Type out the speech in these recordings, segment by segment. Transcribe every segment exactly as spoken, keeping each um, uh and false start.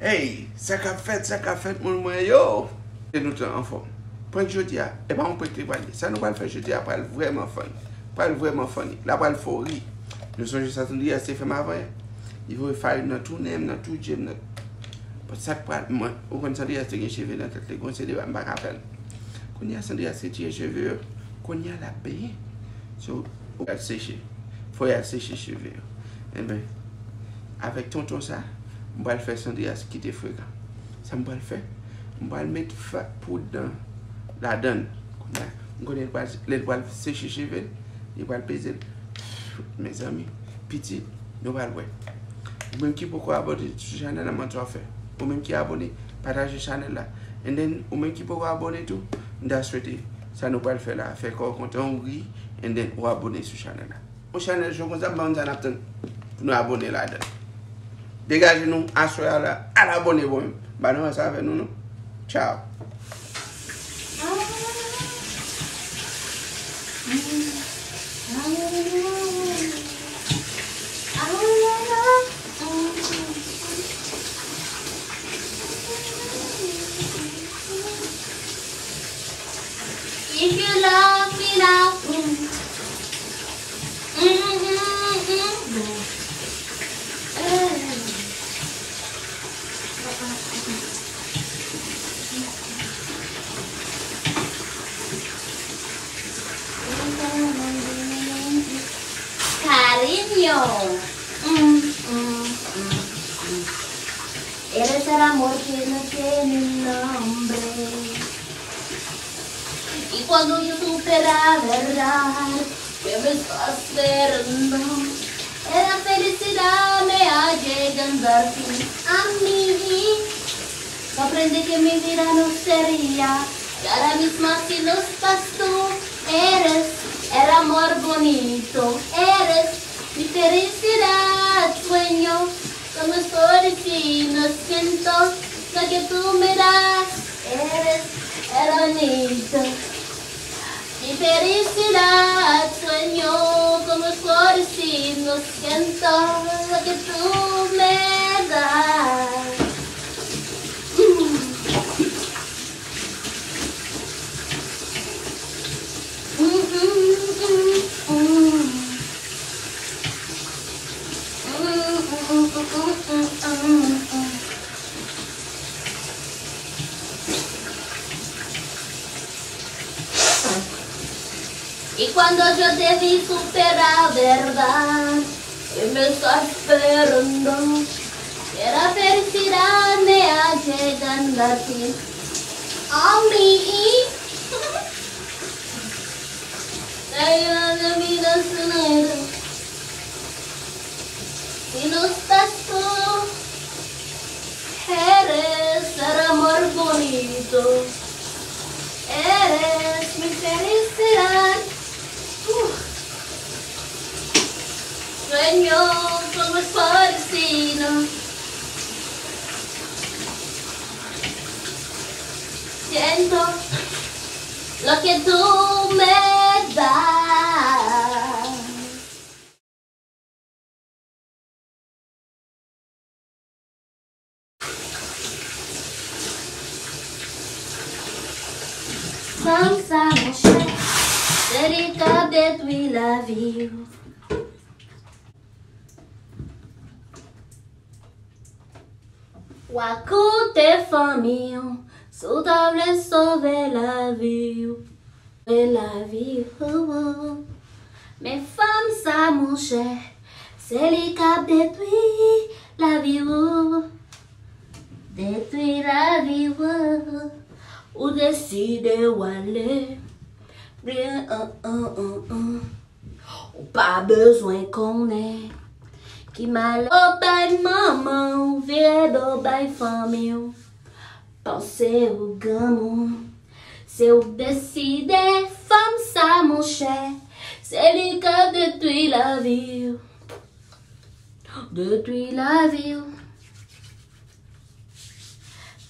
Hey, sa k ap fèt, sa k ap fèt, moun mwen yo? E nou t anfòm. Prank jodi a, e pa yon prank li pral ye. Sa nou pral fè jodi a pral vrèman funny. Pral vrèman funny. La pral fè w ri. Nou sonje sa Sandrias te fè m avan yè? Li voye farin nan tou nen m, nan tou je m, nan. But sa k pral, mwen, ou konn Sandrias te gen cheve nan tèt li, gon se deba m pa ka fè l. Kounye a Sandrias retire cheve yo. Kounye a l ap benyen. So, ou pral seche. Fò y al seche cheve yo. Enben, avèk tonton sa, m pral fè Sandrias kite frekan. Sa m pral fè? M pral met fa-, poud nan, ladan l. Kounye a, m konnen l pral, lè l pral seche cheve l, li pral peze l. Mezanmi, pitit, nou pral wè. Ou menm ki poko abòne sou chanèl la, mande w ap fè. Ou menm ki abòne, pataje chanèl la. And then, ou menm ki poko abòne tou, m ta swete sa nou pral fè la, fè kò w kontan, w ri, and then ou abòne sou chanèl la. Yon chanèl cho konsa, m pa konn sa n ap tann pou nou abòne ladan l. Degaje nou, aswè a la, al abòne bò m. M pa nan rans avè nou, non. Tchao. If you love me now, mm, mm, mm, mm, mm. Cariño. Mm, mm, mm, mm. Eres el amor que no tiene nombre. Y cuando yo supe la verdad que me estás esperando, era felicidad me ha llegando al fin a mí. Comprendí que mi vida no sería la misma si no estás tú. Eres el amor bonito, eres mi felicidad, sueño con los flores y no siento lo que tú me das. Eres el bonito, mi felicidad, sueño con los flores y no siento lo que tú me das. Mm. Y cuando yo te vi supe la verdad que me estás esperando, que la felicidad me ha llegando a ti, a mí. Ay, ay, ay, mira, sonera. Si no estás tú, eres el amor bonito, eres mi felicidad. Uf. Sueño con los florecinos. Siento lo que tú me das. Fanm sa, monchè, se li k ap detwi lavi w. W a koute fanmi w, si w ta vle sove lavi w. Sove lavi w. Men fanm sa, monchè, se li k ap detwi lavi w. Detwi lavi w. Ou deside w ale. Byen, an, an, an, an. Ou pa bezwen konnen ki malè w bay manman w, vire do bay fanmi w. Panse ou granmoun, se ou k deside fanm sa, monchè, se li k ap detwi lavi w. Detwi lavi w.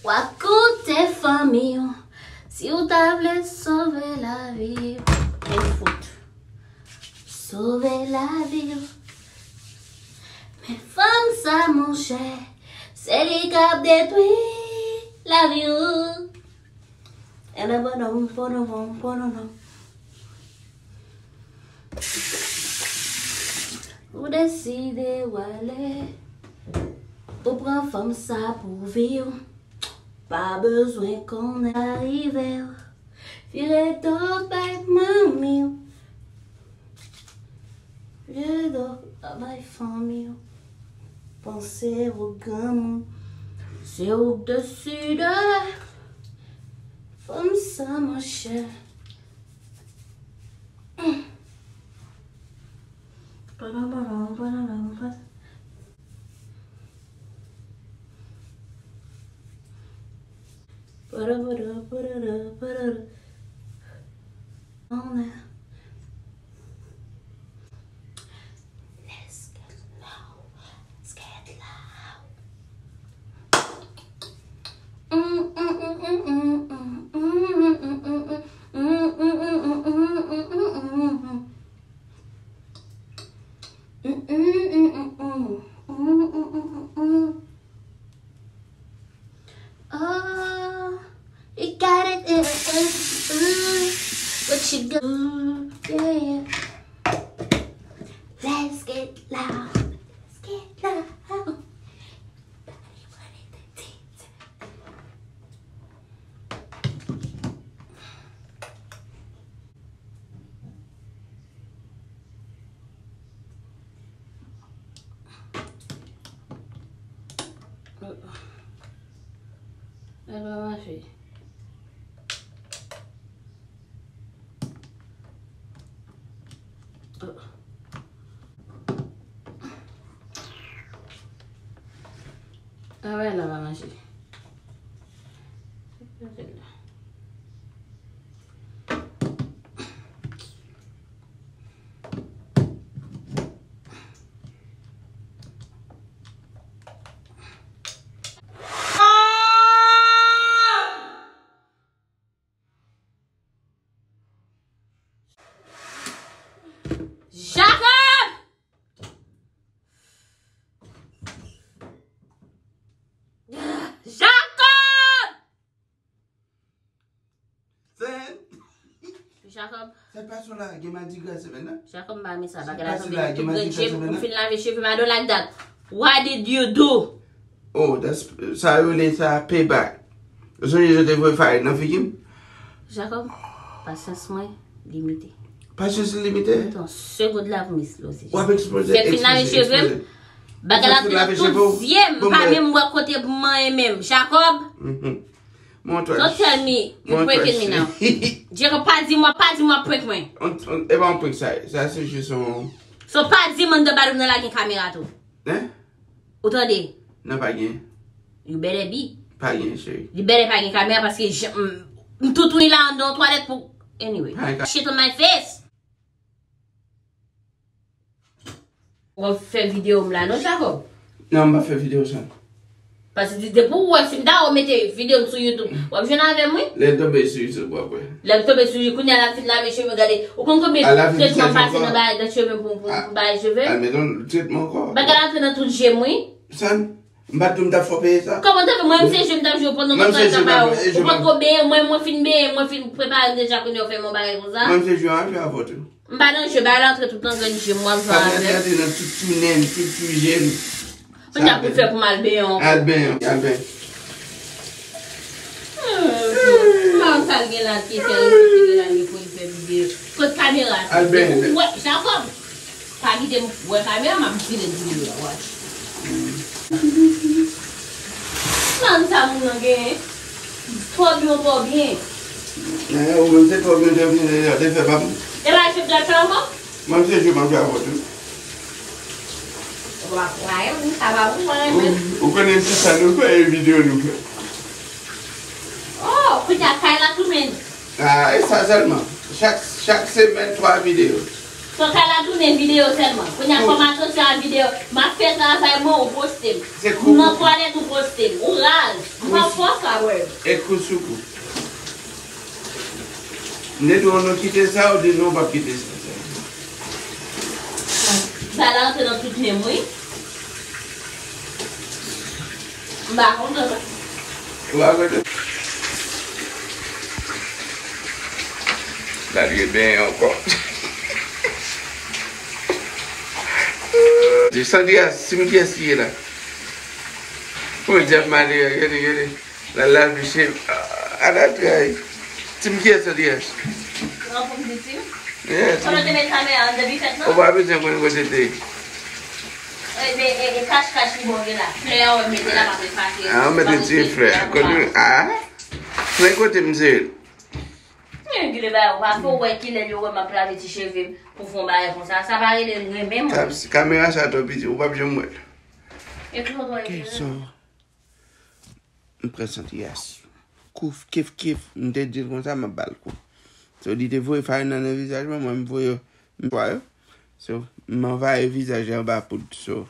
W a koute fanmi w, si w ta vle sove lavi w. Men fout. Sove lavi w. Men fanm sa, monchè, Se li k ap detwi lavi w. Anabonòm, pononbon, pononbon. Ou deside w ale. Ou pran fanm sa pou vi w. Pa bezwen konnen sa rive w. Vire do bay manmi w. Vire do bay fanmi w. Panse ou granmoun. Se ou k deside. Fanm sa, monchè. Let's get low. Let's get low. Oh, you got it. What you do? Yeah, yeah. Let's get loud. Let's get loud. Sa pa mache. Travay la pa mache. Jacob! Jacob! Sen! Jacob. Sa k pase w la? Gen madigra semèn nan? Jacob, m pa renmen sa. Bagay la tonbe nan tout grenn je m, m fin lave cheve m, I don't like that. What did you do? Oh, that's, sa yo rele sa payback. Ou sonje jan yo te voye farin nan figi m? Jacob, pasyans mwen limite. Pasyans li limite? Mete yon segond la pou m eksploze. W ap eksploze, eksploze, eksploze. Fèk fin lave cheve m, bagay la ap fè nan tout zye m, m pa menm wè kote pou m manyen menm. Jacob, don't tell me you pranking me now. Jacob, pa di mwen, pa di mwen prank mwen. E pa yon prank sa ye. Sa se jis yon... So pa di m anndan badwoum nan la gen kamera tou. Hein? Ou tande? Non, pa gen. You better be. Pa gen, cheri. You better pa gen kamera paske jan m, m toutouni la anndan yon twalèt pou, anyway. Shit on my face. W ap fè videyo m la non, Jacob? Non, m pa fè videyo sa. Paske depi w wè si m ta wè w mete videyo m sou YouTube, w ap jwenn avè m, wi. Lè l tonbe sou YouTube, w ap wè. Lè l tonbe sou YouTube, kounye a l ap fin lave cheve m, gade. Ou konn konbyen tretman m pase nan bagay nan cheve m pou, pou, pou bagay cheve? Al met yon tretman ankò. Bagay la antre nan tout je m, wi. San, m pa t di w m t ap fè w peye sa. Kòman w t ap fè? Mwen menm se je m t ap jwe pandan tout tan m t ap ba w. Ou potko benyen, mwen, mwen fin benyen, mwen fin prepare m deja kounye a w fè m yon bagay konsa. Mwen menm se je m ap jwe avè w tou. M pa nan je, bagay la antre tout nan grenn je m, w ap jwe avè m. Bagay la antre nan tout tounen m, tout tou je m. Kounye a pou fè pou m al benyen ankò. Al benyen, al benyen. Hmm, m pa konn sa l gen la ki fè l retire la li pou l fè videyo. Kot kamera sa? Al benyen. Ou wè, Jacob. Pa kite m wè kamera, m ap vire videyo a, watch. Nan sa moun nan genyen. Twò byen, twò byen. Eh, ou menm se twò byen, twò byen, yo te fè pa m. E pa chèf dòt la ankò? Mwen se je m ap fè avè w tou. Ou pa, ou pa renmen, sa pa pou mwen renmen. Ou, ou konnen se sa nou fè, e videyo nou fè. Oh, kounye a kay la tounen. Ah, e sa sèlman. Chak, chak semèn, twa videyo. So, kay la tounen videyo sèlman. Kounye a, fò m atansyon a videyo. M ap fè travay mwen, ou poste m. M nan twalèt, ou poste m. Ou raz. M pa fò sa, bro. E kou sou kou. M te di w nou kite sa, ou di non, w p ap kite sa. Bagay la rantre nan tout men m, wi. M pa kontan. Ou pa kontan? L al gen benyen ankò. Sandrias, Tim, kiyès ki ye la? Mwen di ap mande, gade, gade. L al lave cheve. A, la tray. Tim, kiyès Sandrias? Non, pou m di Tim. Yes. Kote w te met kamera an, depi fèt, non? Ou pa bezwen konn kote te ye. E, men, e, e, kach, kach li bon, gen la. Flè a, w mete la, pa met pake. A, w mete ti flè. Kote, a? Men kote m se. Men, gade bagay, ou pa fè w wè kilè yo wè m ap lave ti cheve m pou fè yon bagay konsa. Sa pa rele renmen mwen. Kamera sa twò piti, ou p ap janm wè l. E klò twò epil. Ok, so, m pran Sandrias. Kouf, kif, kif, m te di l konsa, m ap ba l kou. So, li te voye farin nan, nan vizaj mwen, mwen, m voye, m voye. So, m anvayi vizaj li anba poud. So,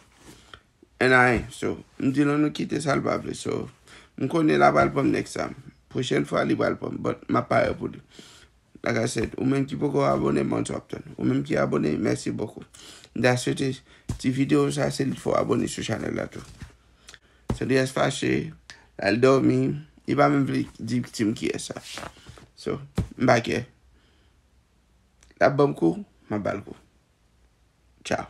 anyen. So, m di l, nou kite sa l pa vle. So, m konnen l ap al pran m next time. Pwochèn fwa, li pral pran m, but m ap pare pou li. Like I said, ou menm ki poko abone, mwen w ap tann. Ou menm ki abone, mèsi bokou. M ta swete ti videyo sa, se li fè w abone sou chanèl la tou. Sandrias fache, l al dòmi, li pa menm vle di Tim kiyès sa. So, m pa kè. L ap ban m kou, m ap ba l kou. Ciao.